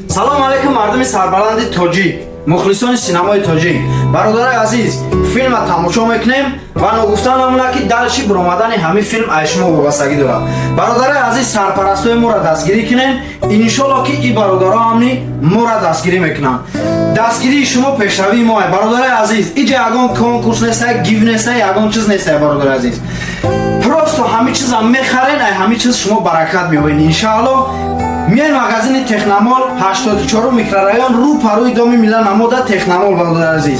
Салом алейкум, мардуми сарбаланди тоҷик, мухлисони синамои тоҷик, бародарои азиз. Филма тамошо мекунем ва ногуфта намона, ки дальше биромадани ҳамин филм аз шумо вобастагӣ дорад. Бародарои азиз, сарпарастои моро дастгирӣ кунем, иншолло, ки и бародаро ҳамни моро дастгирӣ мекунанд. Дастгирии шумо пешравии моа, бародарои азиз. Иҷа ягон конкурс нестай, гив нестай, ягон чиз нестай, бародарои азиз. Просто ҳамин чизам мехарен, ай ҳамин чиз шумо баракат меёбед, иншаалло. Миён магазини Техномол, 84 микрорайон, рӯ парӯи доми Мила намода Техномол. Бародари азиз,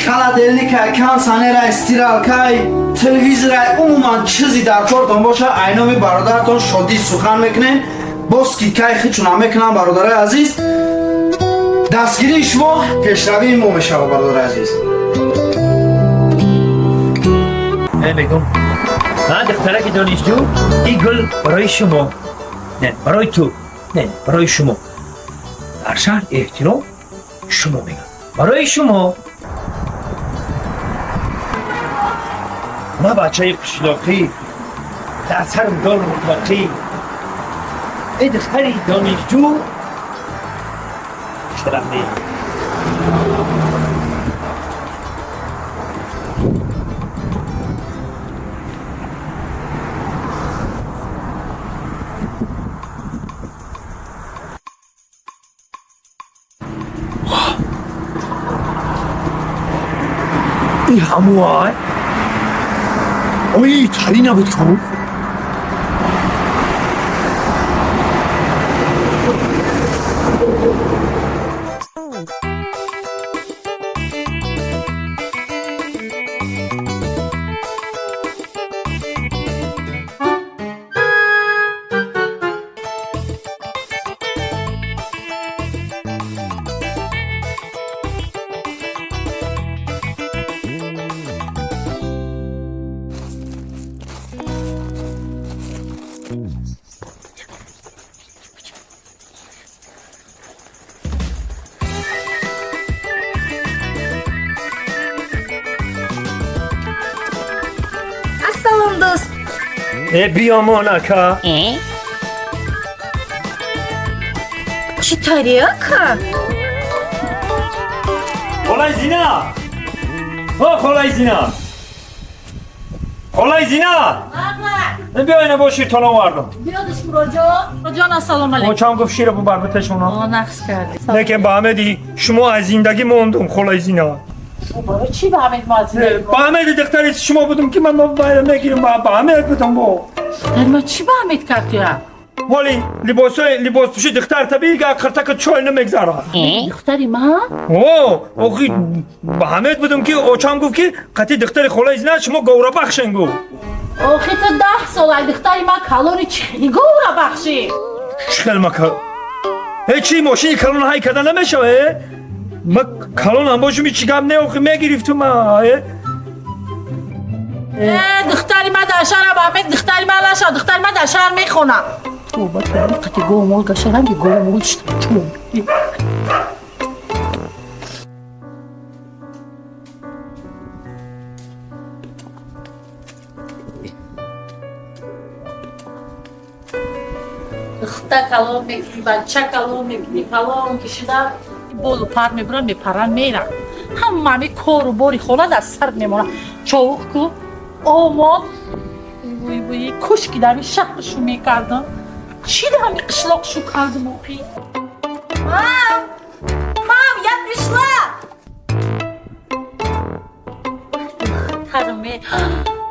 холодильникай, кондиционерай, стиралкай, телевизорай, умуман чизи дар кортон боша, айноми бародаратон Шодӣ сухан мекунем, бо скидкаи хичуна мекунам. Бародарои азиз, дастгирии шумо пешравии мо мешавад, бародари азиз. Мегум, ҳа, духтараки донишҷӯ, ин гул барои шумо, не барои ту, не барои шумо. Дар шаҳр эҳтиром шумо мегӯям, барои шумо. Ма бачаи қишлоқӣ, дар сарм дор мутлақӣ. Э, духтари донишҷӯ, шараме. Ин ҳамуай ои тари набуд ку? Ассалом, дӯст. Э, биёмон, ака. Чӣ тари, ака? Холаи Зина, ҳо, холаи Зина, холаи Зина, биё, ина бо ширтон овардам. Биё, дӯстмуроҷон. Ҷон, ассалому алайкум. Очам гуфт, шира бубар, битешона. О, нақс кардӣ. Лекин ба ҳамеди шумо аз зиндагӣ мондум, холаи Зина. Барои чӣ ба ҳамед мо аз зиндагӣ? Ба ҳамеди духтари шумо будум, ки ман байра мегирим, ба ҳамед будум бо. Дар ма чӣ ба ҳамед кард туя? Ҳоли либосои либоспӯши духтар табиӣ га қиртака чой намегзарад. Духтари ман? О, охи, ба ҳамед будум, ки очам гуфт, ки қати духтари холаи Зина шумо говрабахшен, гуфт. Охи, ту 10 сол ай духтари ман калони, чӣ хели говра бахшӣ? Чӣ хел мака? Э, чӣ, мошини калон ҳай карда намешава? Э, ма калонам бошум, чӣ гап не, охи, мегирифтум, э. Э, духтари ман дар шаҳр, ба ҳамед духтари ман наша, духтари ман дар шаҳр мехонад. Тоба, қати говмол гашарам, ки говмол чун. Духта калон мекунӣ, бача калон мекунӣ, калон кишида болу пар мебуран, мепаран, меран. Ҳама ҳами кору бори хона дар сар мемонад. Човуқ ку, омон вуй вуй, кушки дар шаҳршу мекардам, чӣ дар ҳами қишлоқшу кардам, охи? Мам! Мам, я пришла! Духтарме.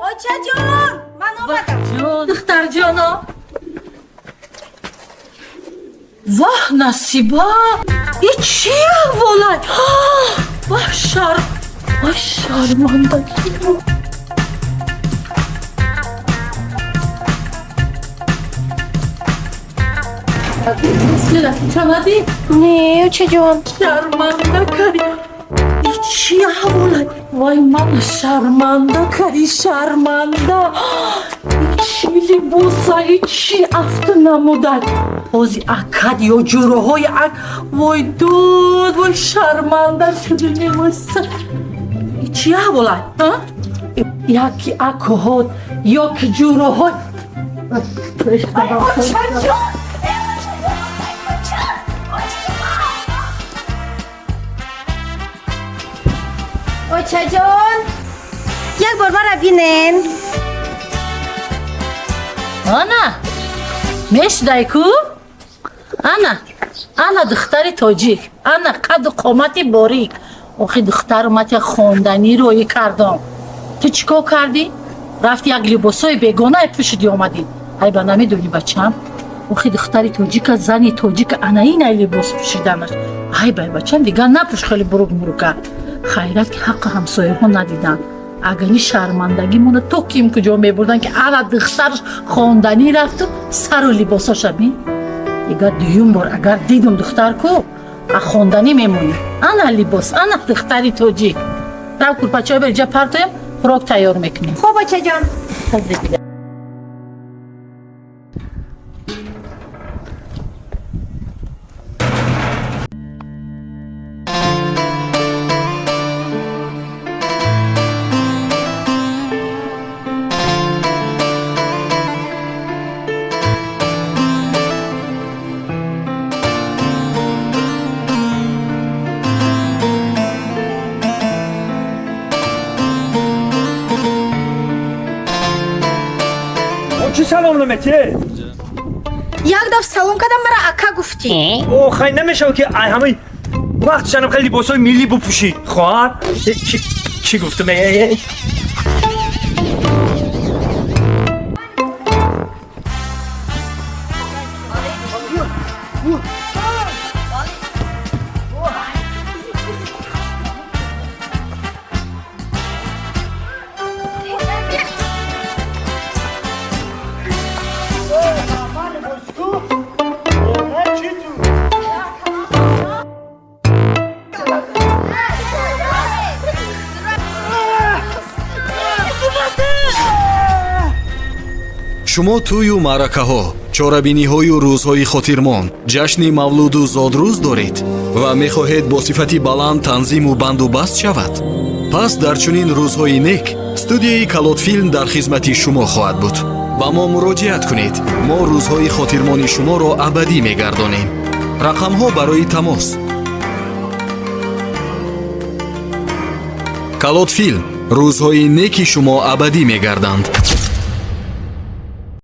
Очаҷон! Ман омадам. Ҷон, духтарҷоно, воҳ, насиба, и чи аҳволай? Воҳ, шар, воҳ, шармандагӣ. Чанадӣ? Не, очаҷон. Шарманда кардӣ. И чи аҳволай? Вой, мана шарманда кардӣ, шарманда. И чӣ либоса, и чӣ афту намудай? Ҳози акад ё ҷуроҳои ак, вой дод, вой, шарманда шудем. И чӣ аҳволай, а? Яки акҳот, ёки ҷуроҳои. Очаҷон! Очаҷон, як бор мара бинен. Ана, мешдай ку? Ана, ана духтари тоҷик, ана қаду қомати борик. Охи, духтару мати хонданӣ роӣ кардам. Ту чӣ кор кардӣ? Рафти, як либосҳои бегонае пӯшиди, омадӣ. Айба намедонӣ, бачам? Охи, духтари тоҷика, зани тоҷика ана инай либос пӯшиданаш. Айбай, бачам, дигар напӯш хеле бурук мурука. Хайрат, ки ҳаққи ҳамсояҳо надиданд. Агар ни шармандагимона то ким куҷо мебурдан, ки ана духтараш хонданӣ рафту сару либосоша бин. Дигар дуюм бор агар дидум, духтар ку, а хонданӣ мемонӣ. Ана либос, ана духтари тоҷик. Рав, курпачаҳо бер, ҷа партоям, хӯрок тайёр мекунем. Хуб, очаҷон. Чӣ салом наметӣ? Як даф салом кардам, мара ака гуфтӣ. О, хай, намешава, ки ай ҳамаи вақт шанам хеле либосҳои миллӣ бупӯшӣ, хоҳар. Чӣ гуфтам? Э, Шумо тӯю маъракаҳо, чорабиниҳою рӯзҳои хотирмон, ҷашни мавлуду зодрӯз доред ва мехоҳед бо сифати баланд танзиму банду баст шавад? Пас дар чунин рӯзҳои нек студияи Калотфилм дар хизмати шумо хоҳад буд. Ба мо муроҷиат кунед, мо рӯзҳои хотирмони шуморо абадӣ мегардонем. Рақамҳо барои тамос. Калотфилм, рӯзҳои неки шумо абадӣ мегарданд.